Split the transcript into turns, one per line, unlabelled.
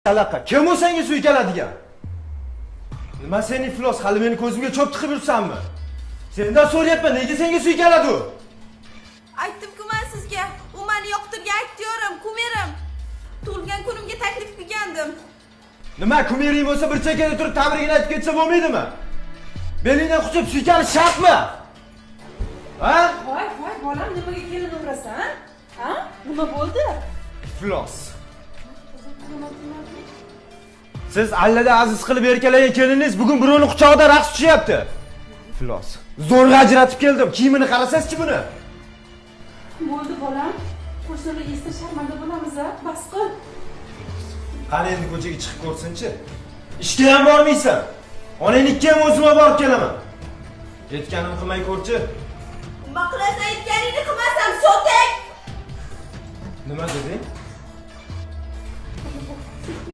Alaqa, kim u senga suykaladigan? Nima sen iflos, hali meni ko'zimga cho'p tiqib yuribsanmi? Sendan so'rayapman, nega senga suykaladi u?
Aytdim-ku man sizga, u meni yoqtirgan aktyorim, kumirim. Tug'ilgan kunimga taklif qilgandim.
Nima, kumiring bo'lsa bir chekkada turib tabrigini aytib ketsa bo'lmaydimi? Belingdan quchib suykalish shartmi? Ha?
Voy voy bolam, nimaga kelin urasan? Ha? Nima bo'ldi?
Iflos. Siz allada aziz qilib erkalagan keliningiz bugun birovni quchog'ida raqs tushyapti. Iflos. Zo'rg'a ajratib keldim. Kiyimini qarasangizchi buni.
Bo'ldi bolam. Qo'shnilar eshitsa sharmanda bo'lamiz a? Bas qil.
Qani endi ko'chaga chiqib ko'rsinchi. Ishga ham bormaysan. Onangnikka ham o'zim borib kelaman. Aytganimni qilmay ko'rchi.
Nima qilasan aytganingni qilmasam, so'tak!
Nima deding?